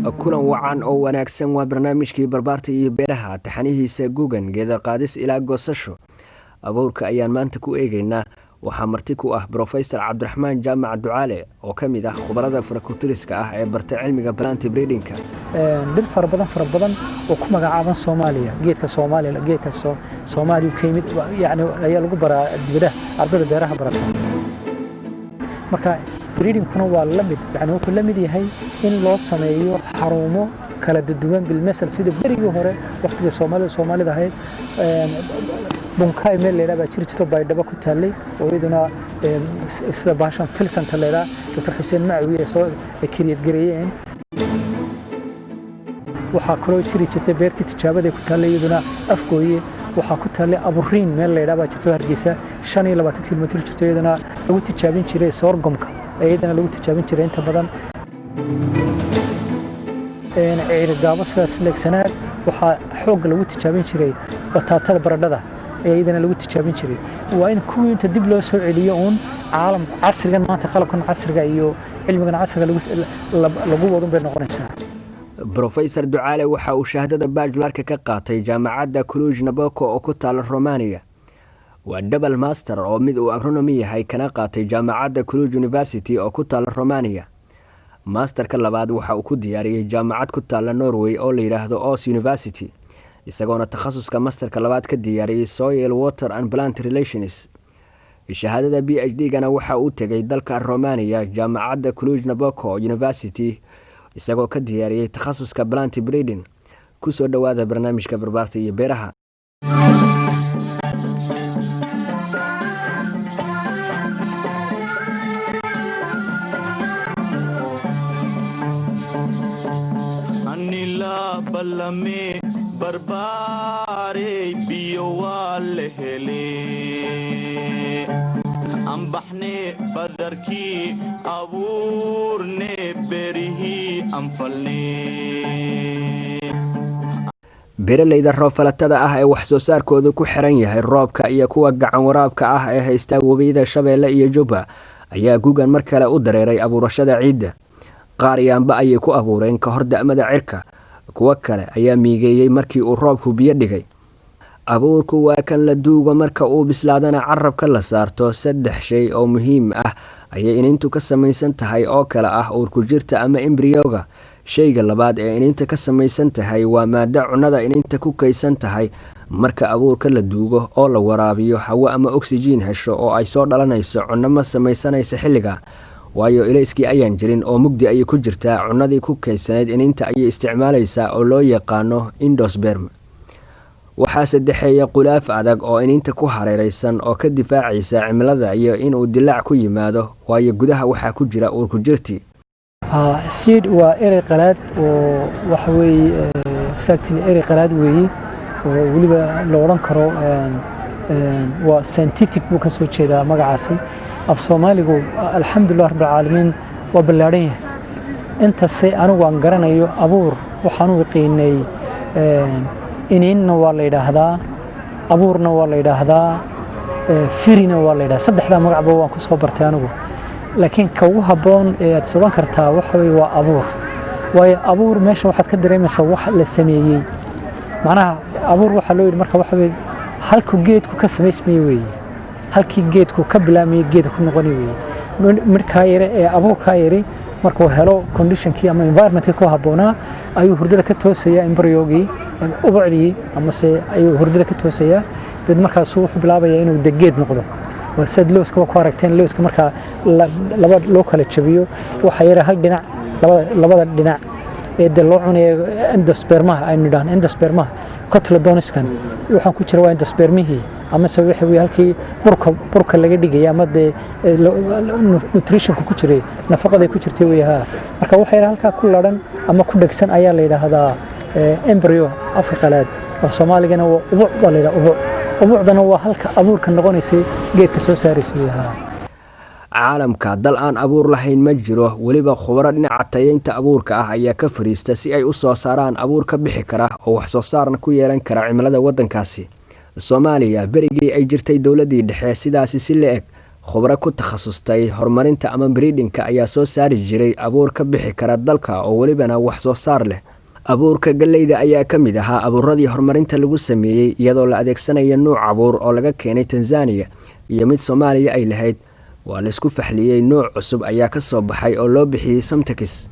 Kulan wacan oo wanaagsan. Waa barnaamijkii Barbaarta iyo Beeraha, taxanihiisa gugan geeda qaadis ilaa goosasho. Abuurka ayaan maanta ku eegeynaa. Waxaa marti ku ah Brofesor Cabdiraxmaan Jaamac Ducaale oo ka mid ah khubarada farakutiriska ah ee barta cilmiga plant breedingka. Dhir fara badan, fara badan oo ku magacaaban Soomaaliya, geedka Soomaaliya, geedka Soomaaliya ka yimid, yani ayaa lagu baraa dibadaha ardayda beeraha barata. Marka breedingkuna waa la mid, yani wuxuu la mid yahay in loo sameeyo xarumo kala duwan. Bilmasal, sida berigii hore waqtigii Soomaalida Soomaalida ahayd, Bunkaay meel leydhaa baa jiri jirto, Baydhabo ku taallay, oo iyaduna sida bahashan filsanta leydhaa Dr. Xuseen Macawi ay soo create gareeyeen. Waxaa kaloo jiri jirtay beertii tijaabada ku taallay iyaduna Afgooye. Waxaa ku taallay Aburiin, meel leydhaa baa jirto Hargeysa 25 kilomitir jirto, iyadana lagu tijaabin jiray sorghumka, iyadana lagu tijaabin jiray inta badan. Ciirigaabo sidaas leegsanaad waxaa xoogga lagu tijaabin jiray bataatada, baradhada ayaa iyadana lagu tijaabin jiray. Waa in kuwii inta dib loo soo celiyo uun caalam casrigan maanta, qalabkan casriga iyo cilmigan casriga lagu wadun bay noqonaysaa. Brofesor Ducaale waxa uu shahaadada bachelorka ka qaatay jaamacadda Cluj Napoca oo ku taala Romania. Waa double master oo mid uu agronomy yahay, kana qaatay jaamacadda Cluj University oo ku taala Romania. Masterka labaad waxa uu ku diyaariyey jaamacad ku taala Norway oo la yidhaahdo Os University, isagoona takhasuska masterka labaad ka diyaariyey soil, water and plant relations. Shahaadada PhD gana waxa uu tegay dalka Romania, jaamacadda Cluj Napoca University, isagoo ka diyaariyey takhasuska plant breeding. Kusoo dhowaada barnaamijka Barbaarta iyo Beeraha. Anila balame barbaarey, biyo waa la hele, ambaxne badarkii abuurne, berihii anfalne. Beeralayda roobfalatada ah ee wax soo saarkoodu ku xiran yahay roobka iyo kuwa gacan waraabka ah ee haysta webiyada Shabeelle iyo Jubba ayaa gugan mar kale u dareeray abuurashada ciidda. Qaar yaamba ayay ku abuureen ka hor da'mada cirka, kuwo kale ayaa miigeeyey markii uu roobku biyo dhigay. Abuurku waa kan la duugo, marka uu bislaadana carabka la saarto. Saddex shay oo muhiim ah ayay iniintu ka samaysan tahay oo kale ah uurku jirta ama embryoga. Shayga labaad ee iniinta ka samaysan tahay waa maado cunnada iniinta ku kaysan tahay. Marka abuurka la duugo oo la waraabiyo, hawo ama oksijiin hesho oo ay soo dhalanayso, cunno ma samaysanaysa xilliga, waayo ilayskii ayaan jirin oo mugdi ayay ku jirtaa. Cunnadii ku kaysanayd iniinta ayay isticmaalaysaa oo loo yaqaano endosperm. Waxaa saddexeeya qulaaf adag oo iniinta ku hareeraysan oo ka difaacaysa cimilada iyo inuu dilaac ku yimaado, waayo gudaha waxaa ku jira uurku jirti. Seed waa erey qalaad oo waxa weeye, exactly, erey qalaad weeye oo weliba la odhan karo waa scientific buu ka soo jeedaa magacaasi. Af Soomaaligu, alxamdulilah rabbilcaalamiin, waa ballaadhan yahay. Intase anigu aan garanayo, abuur waxaan u yaqiinay iniinna waa la yidhaahdaa, abuurna waa la yidhaahdaa, firina waa la yidhahdaa. Saddexdaa magacba waan ku soo bartay anigu, laakiin ka ugu habboon ee aad odhan kartaa waxa weye waa abuur. Waayo, abuur meesha waxaad ka dareemaysaa wax la sameeyey. Macnaha abuur waxaa loo yidhi marka waxa weye halku geedku ka samaysmaya weeye, halkii geedku ka bilaabmaya geedka ku noqonay weeye. Midhkaa yare ee abuurkaa yari markuu helo conditionkii ama environmentkii ku habboonaa ayuu hurdada ka toosayaa, embryogii, ubucdii amase ayuu hurdada ka toosayaa. Dad markaasuu wuxuu bilaabayaa inuu de geed noqdo. Waa sidaad looskaba ku aragteen, looska markaa laba loo kala jabiyo, waxa yara hal dhinac, labada dhinac ee de loo cunayo endospermaha aynu nidhaahno, endospermaha cotyledoniskan waxaan ku jira waa endospermihii, amase waxa weye halkii burka laga dhigaya ama dee nutritionka ku jiray, nafaqaday ku jirtay wey. Haa, marka waxa yara halkaa ku laran ama ku dhegsan ayaa la yidhaahdaa embryo afka qalaad. Af Soomaaligana waa ubuc baa la yidhaha. Ubuc, ubucdana waa halka abuurka noqonaysay, geedka soo saaraysay wey. Haa. Caalamka dal aan abuur lahayn ma jiro. Weliba khubaro dhinaca tayeynta abuurka ah ayaa ka fariista si ay u soo saaraan abuur ka bixi kara oo wax soo saarna ku yeelan kara cimilada waddankaasi. Soomaaliya berigii ay jirtay dowladdii dhexe, sidaasi si la eg Khubro ku takhasustay horumarinta ama breeding-ka ayaa soo saari jiray abuur ka bixi kara dalka oo welibana wax soo saar leh. Abuurka galleyda ayaa ka mid ahaa abuuradii horumarinta lagu sameeyey, iyadoo la adeegsanayo nuuc abuur oo laga keenay Tanzaniya iyo mid Soomaaliya ay lahayd. Waa la isku faxliyey, nuuc cusub ayaa ka soo baxay oo loo bixiyey Somtex.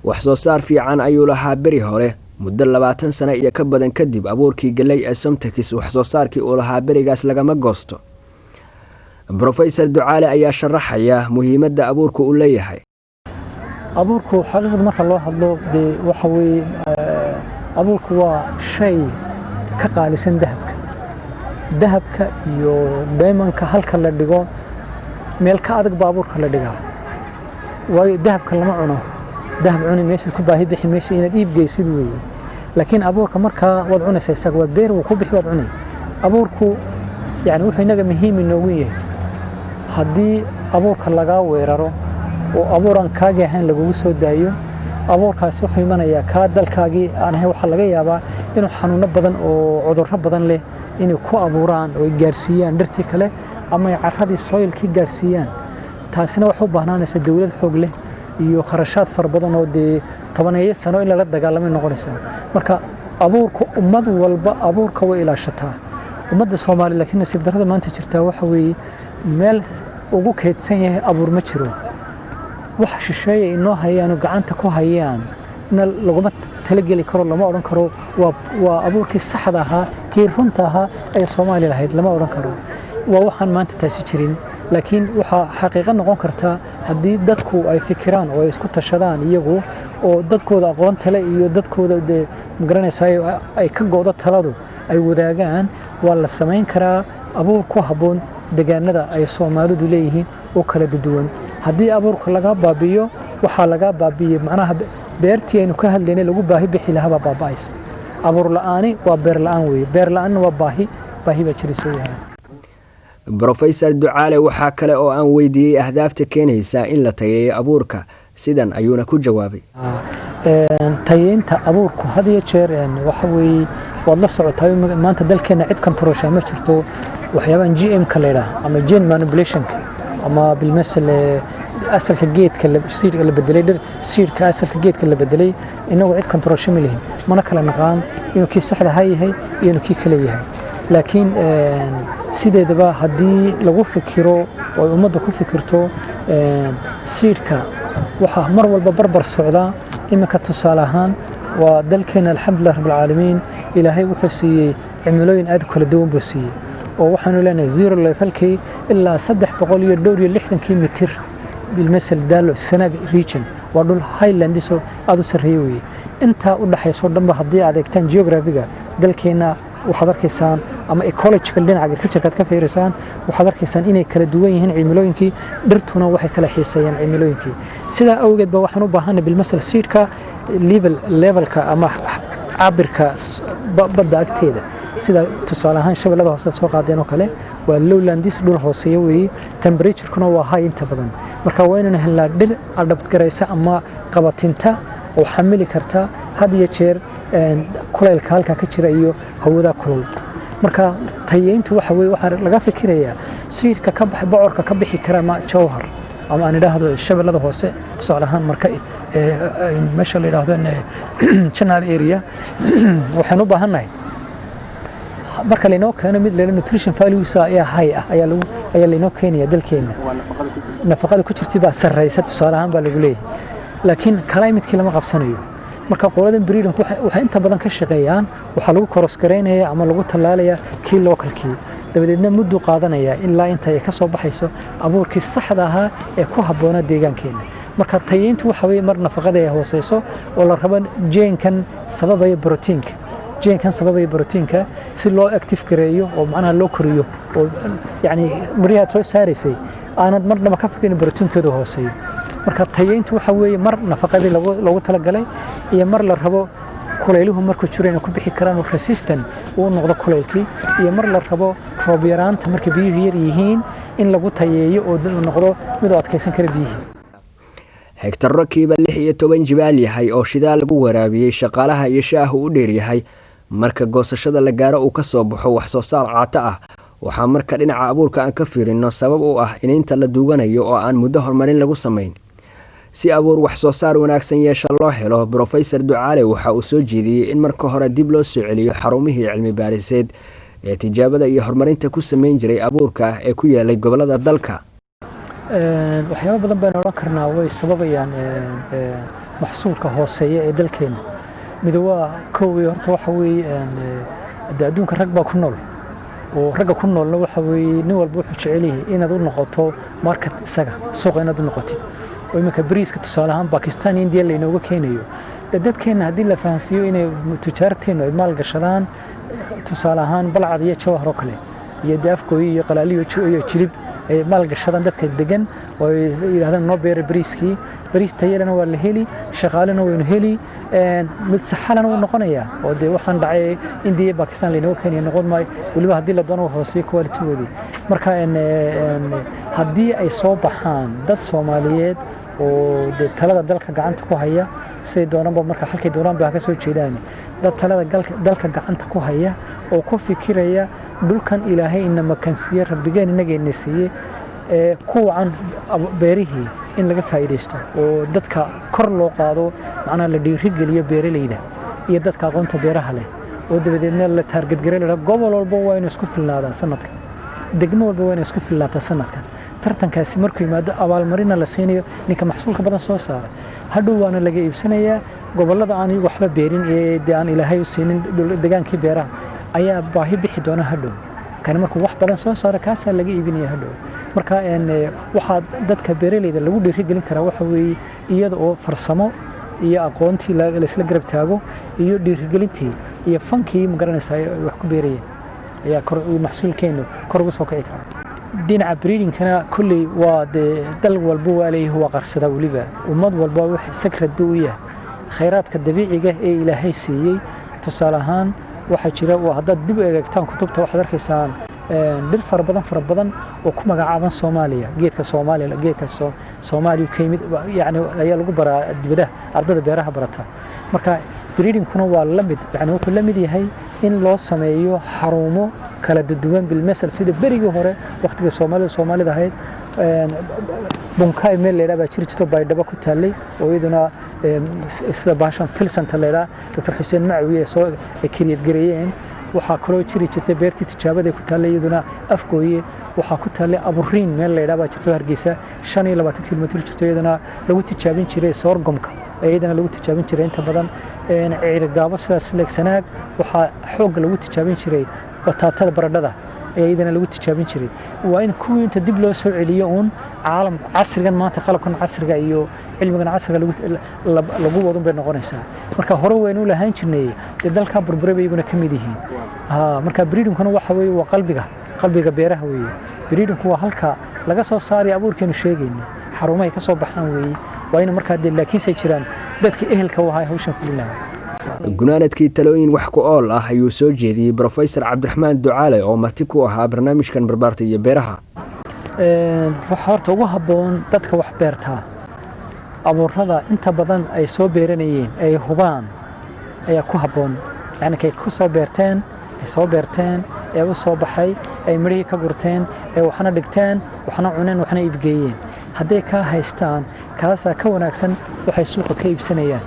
Wax soo saar fiican ayuu lahaa beri hore. Muddo 20 sano iyo ka badan kadib, abuurkii galley ee Somtex wax soo saarkii uu lahaa berigaas lagama goosto. Brofesor Ducaale ayaa sharaxaya muhiimadda abuurku uu leeyahay. Abuurku, xaqiiqda marka loo hadlo, dee waxa weeye abuurku waa shay ka qaalisan dahabka. Dahabka iyo diamondka halka la dhigo meel ka adag baa abuurka la dhigaa, waayo dahabka lama cuno. Dahab cuni maysid, ku baahi bixi maysid, inaad iib geysid weeye. Laakiin abuurka markaa waad cunaysaa, isaga waad beer, wuu ku bixi, waad cunay. Abuurku yani wuxuu inaga muhiim inoogu yahay, haddii abuurka lagaa weeraro oo abuur aan kaagii ahayn lagugu soo daayo, abuurkaasi wuxuu imanayaa kaa dalkaagii aan ahayn. Waxaa laga yaabaa inuu xanuuno badan oo cudurro badan leh inay ku abuuraan oo ay gaarsiiyaan dhirtii kale ama ay carradii, soilkii gaarsiiyaan. Taasina waxay u baahnaanaysaa dowlad xoog leh iyo kharashaad fara badan oo dee tobaneeyo sano in lala dagaalamay noqonaysaa. Marka abuurka, ummad walba abuurka way ilaashataa, ummadda Soomaaliya. Laakiin nasiib darrada maanta jirtaa waxa weeye meel ugu kaydsan yahay abuur ma jiro. Wax shisheeya inoo hayaano, gacanta ku hayaan na laguma talageli karo, lama odhan karo waa abuurkii saxda ahaa, kii runta ahaa ee Soomaaliya lahayd, lama odhan karo. Waa waxaan maanta taasi jirin. Laakiin waxaa xaqiiqo noqon kartaa haddii dadku ay fikiraan oo ay isku tashadaan iyagu, oo dadkooda aqoonta leh iyo dadkooda dee magaranaysaa ay ka go'do taladu ay wadaagaan, waa la samayn karaa abuur ku habboon deegaanada ay Soomaalidu leeyihiin oo kala duwan. Haddii abuurka laga baabi'iyo, waxaa laga baabi'iyey macnaha beertii aynu ka hadlaynay lagu baahi bixi lahaa baa baaba'aysa. Abuur la'aani waa beer la'aan weeye, beer la'aanna waa baahi, baahi baa jiraysa weeyaan. Brofesor Ducaale waxaa kale oo aan weydiiyey ahdaafta keenaysa in la tayeeyo abuurka. Sidan ayuuna ku jawaabay. Tayeynta abuurku had iyo jeer waxa weeye, waad la socotaa, maanta dalkeena cid controlshaa ma jirto waxyaabahan GM-ka la yidhaah ama gene manipulationka ama bilmasal asalka geedka, seedka la bedelay, dhir seedka asalka geedka la bedelay. Inagu cid controlsha ma lihin, mana kala naqaan inuu kii saxda ha yahay iyo inuu kii kale yahay. Laakiin sideedaba haddii lagu fikiro oo ay ummadda ku fikirto, seedka waxaa mar walba barbar socdaa. Iminka tusaale ahaan waa dalkeena, alxamdulilah rabbilcaalamiin, Ilaahay wuxuu siiyey cimilooyin aad u kala duwan buu siiyey, oo waxaanu leenahay zero levelkii ilaa 300 iyo dhowr iyo lixdankii mitir. Bilmasal Daalo, Sanaag region waa dhul highlandis oo aad u sarreeya weeye. Intaa u dhaxayso dhanba haddii aad eegtaan geographiga dalkeena, waxaad arkaysaan, ama ecological dhinaca agriculture aad ka fiirisaan, waxaad arkaysaan inay kala duwan yihiin cimilooyinkii. Dhirtuna waxay kala xiiseeyaan cimilooyinkii. Sidaa awgeed ba waxaan u baahanay bilmasal seedka levelka ama cabirka badda agteeda, sida tusaale ahaan Shabeellada Hoose soo qaadeen oo kale, waa lowlandis, dhul hooseeya weeye, temperaturekuna waa high inta badan. Marka waa inaynu helnaa dhir adapt garaysa ama qabatinta oo xamili karta had iyo jeer kulaylka halkaa ka jira iyo hawada kulul. Marka tayeyntu waxa weye waxaa laga fikirayaa seedka ka bax, bocorka ka bixi kara ma Jowhar ama aan idhaahdo Shabeellada Hoose, tusaale ahaan marka meesha la yidhaahdo Janaale area. Waxaan u baahannahay marka laynoo keeno mid leelo nutrition values ayaa high ah ayaa lagu ayaa laynoo keenaya dalkeena, nafaqada ku jirtay baa sarreysa tusaale ahaan baa lagu leeyahay, laakiin climatekii lama qabsanayo. Marka qoladan breeding waxay inta badan ka shaqeeyaan, waxaa lagu cross garaynaya ama lagu tallaalaya kii localkii, dabadeedna mudduu qaadanaya ilaa inta ay ka soo baxayso abuurkii saxda ahaa ee ku habboonaa deegaankeena. Marka tayeyntu waxa weeye mar nafaqada ay hooseyso oo la rabo gene-kan sababaya borotiinka, gene-kan sababaya borotiinka si loo active gareeyo oo macnaha loo koriyo, oo yacni maryaha aad soo saaraysay aanad marnaba ka fikirin borotiinkooda hooseeyo. Marka tayeyntu waxa weeye mar nafaqadii loogu talagalay iyo mar la rabo kulayluhu markuu jiro inay ku bixi karaan oo resistant uu noqdo kulaylkii, iyo mar la rabo roob yaraanta markay biyuhu yar yihiin in lagu tayeeyo oo noqdo mid u adkaysan kara biyihii. Hegtarro kiiba 16 jibaal yahay oo shidaal lagu waraabiyey, shaqaalaha iyo shaahu u dheeryahay, marka goosashada la gaaro uu ka soo baxo wax soo saar caato ah. Waxaa marka dhinaca abuurka aan ka fiirino sabab u ah iniinta la duuganayo oo aan muddo horumarin lagu samayn. Si abuur wax soo saar wanaagsan yeesha loo helo, Brofesor Ducaale waxa uu soo jeediyey in marka hore dib loo soo celiyo xarumihii cilmi baariseed ee tijaabada iyo horumarinta ku sameyn jiray abuurka ee ku yaalay gobolada dalka. Waxyaabo badan baynu odhan karnaa way sababayaan maxsuulka hooseeya ee dalkeena. Mid waa koowii, horta waxa weeye dee adduunka rag baa ku nool, oo ragga ku noolna waxa weeye nin walba wuxuu jecel yahay inaad u noqoto market, isaga suuqa inaad u noqotid. Oo iminka bariiska tusaale ahaan Bakistan iyo India laynooga keenayo, dee dadkeenna haddii la fahansiiyo inay tujaarteennu ay maal gashadaan, tusaale ahaan Balcad iyo Jawhar oo kale iyo dee Afgooyi iyo Qalaaliyo iyo Jilib ay maal gashadaan dadka degan oo ay yidhahdaan noo beera bariiskii, bariis tayalena waa la heli, shaqaalena waynu heli, mid saxalana wuu noqonayaa, oo dee waxaan dhacay India iyo Bakistan laynooga keenaya noqon maayo, weliba haddii la doono hooseeyo quality-goodii. Marka haddii ay soo baxaan dad Soomaaliyeed oo dee talada dalka gacanta ku haya, siday doonaanba marka halkay doonaanba ha ka soo jeedaan, dad talada dalka gacanta ku haya oo ku fikiraya dhulkan Ilaahay ina makansiiye, Rabbigeen inageenna siiyey, ee ku wacan beerihii in laga faa'iidaysto oo dadka kor loo qaado, macnaha la dhiirigeliyo beeralayda iyo dadka aqoonta beeraha leh, oo dabadeedna la target garay, la gobol walba waa inuu isku filnaadaan sanadkan, degmo walba waa inay isku filnaataa sanadkan. Tartankaasi markuu yimaado, abaalmarina la siinayo ninka maxsuulka badan soo saara, hadhow waana laga iibsanayaa. Gobollada aan iyagu waxba beerin ee dee aan Ilaahay u siinin degaankii beeraha ayaa baahi bixi doona hadhow. Kani markuu wax badan soo saaro, kaasaa laga iibinaya hadhow. Marka waxaa dadka beeralayda lagu dhiirigelin karaa waxa weeye iyada oo farsamo iyo aqoontii laisla garab taago iyo dhiirigelintii iyo fankii, magaranaysaa, ay wax ku beerayeen, ayaa kor maxsuulkeenu kor ugu soo kici karaa. Dhinaca breedingkana kolley waa dee dal walba waa leeyahay, waa qarsadaa, weliba ummad walba wax secret buu u yahay khayraadka dabiiciga ee Ilaahay siiyey. Tusaale ahaan waxaa jira, haddaad dib u eegtaan kutubta, waxaad arkaysaan dhir fara badan fara badan oo ku magacaaban Soomaaliya, geedka Soomaaliya, geedka Soomaaliya ka yimid yani ayaa lagu baraa dibadaha ardada beeraha barata. Marka breedingkuna waa la mid, yani wuxuu la mid yahay in loo sameeyo xarumo kala duwan, bilmasal sida berigii hore waqtiga Soomaalida Soomaalida ahayd, Bunkaay meel la yidhaha baa jiri jirto, Baydhabo ku taallay, oo iyaduna sida baashan filsanta la yidhaha Dr. Xuseen Macwi ay soo create gareeyeen. Waxaa kaloo jiri jirtay beertii tijaabada ku taallay iyaduna Afgooye. Waxaa ku taallay Aburiin meel la yidhaha baa jirto, Hargeysa 25 kilomitir jirto, iyaduna lagu tijaabin jiray sorghumka, iyadana lagu tijaabin jiray inta badan. Ciirigaabo sidaas leegsanaag waxaa xoogga lagu tijaabin jiray bataatada, baradhada ayaa iyadana lagu tijaabin jiray. Waa in kuwii inta dib loo soo celiyo uun caalam casrigan maanta, qalabkan casriga iyo cilmigan casriga lagu wadun bay noqonaysaa. Marka hore waynu lahaan jirnay, dee dalkaa burburay bay iyaguna ka mid yihiin. Marka breedingkuna waxa weeye waa qalbiga beeraha weeye. Breedingku waa halka laga soo saarayo abuurkeenu sheegayna, xarumahay ka soo baxaan weeye. Waa in markaa dee laakiinse jiraan dadka ehelka u ahaa hawshan fulin lahaa. Gunaanadkii, talooyin wax ku ool ah ayuu soo jeediyey Brofesor Cabdiraxmaan Ducaale oo marti ku ahaa barnaamijkan Barbaarta iyo Beeraha. Waxa horta ugu habboon dadka wax beertaa abuurada inta badan ay soo beeranayeen ay hubaan ayaa ku habboon, yacni kay ku soo beerteen, ay soo beerteen ee u soo baxay, ay midhihii ka gurteen, ay waxna dhigteen, waxna cuneen, waxna iibgeeyeen, hadday kaa haystaan kaasaa ka wanaagsan waxay suuqa ka iibsanayaan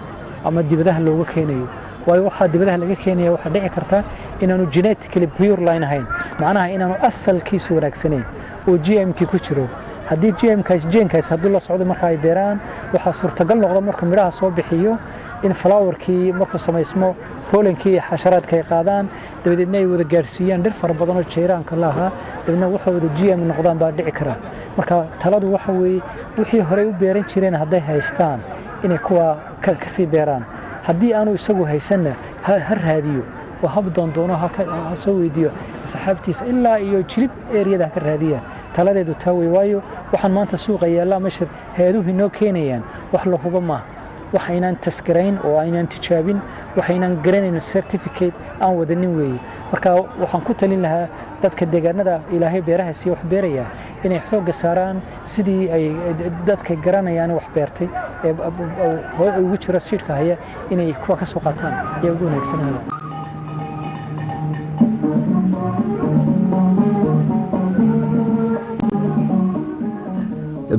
ama dibadaha looga keenayo. Waayo, waxaa dibadaha laga keenaya waxaa dhici karta inaanu genetically pure line ahayn, macnaha inaanu asalkiisu wanaagsanayn oo GM-kii ku jiro. Haddii GM-kaas gene-kaas haddii la socdo marka ay beeraan, waxaa suurtagal noqda markuu midhaha soo bixiyo in flowerkii markuu samaysmo pollenkii iyo xasharaadka ay qaadaan, dabadeedna ay wada gaadhsiiyaan dhir fara badan oo jeyraanka lahaa, dabeedna waxa wada GM noqdaan baa dhici kara. Marka taladu waxa weeye wixii horey u beeran jireen hadday haystaan inay kuwa kasii beeraan. Haddii aanu isagu haysanna, ha raadiyo oo hab doondoono, ha soo weydiiyo asxaabtiisa, ilaa iyo Jilib eriyada ha ka raadiyaan. Taladeedu taa wey. Waayo, waxaan maanta suuqa yaallaa mashar hay-aduhu inoo keenayaan wax la hubo maaha, wax aynaan test garayn oo aynaan tijaabin, wax aynaan garanayn, certificate aan wadanin weeye. Marka waxaan ku talin lahaa dadka deegaanada Ilaahay beeraha siiya wax beeraya inay xoogga saaraan sidii ay dadka garanayaan wax beertay ee hore ugu jiro seedka haya inay kuwa ka soo qaataan ayaa ugu wanaagsanaya.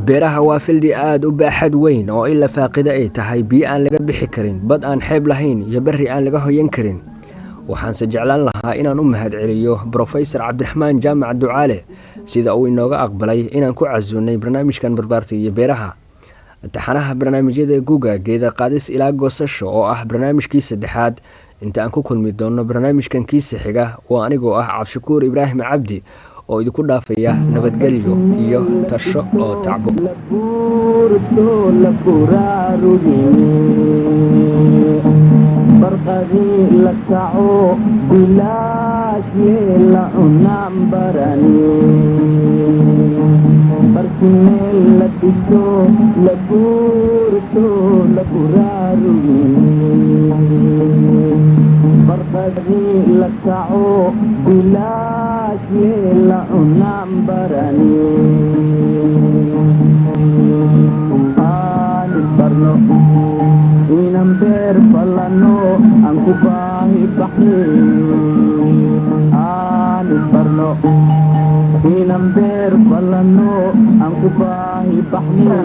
Beeraha waa fildi aada u baaxad weyn oo in la faaqida ay tahay biyo aan laga bixi karin, bad aan xeeb lahayn iyo berri aan laga hoyan karin. Waxaanse jeclaan lahaa inaan u mahadceliyo Brofesor Cabdiraxmaan Jaamac Ducaale sida uu inooga aqbalay inaan ku casuunay barnaamijkan Barbaarta iyo Beeraha, taxanaha barnaamijyada guga, geeda qaadis ilaa goosasho, oo ah barnaamijkii saddexaad. Inta aan ku kulmi doono barnaamijkan kiisa xiga, waa anigoo ah Cabdishakuur Ibraahim Cabdi oo idinku dhaafaya nabadgelyo iyo tasho oo tacbo. Labuurto la buraarugine, barqadii la kaco, bilaashlee la cunaan barane, barkineel la dhiso, la guurto la buraarugine, barqadii la kaco, bilaashlee la cunaan barane. Aan isbarno inan beer falano, aan ku baahi baxne. Aan isbarno inan beer falano, aan ku baahi baxne.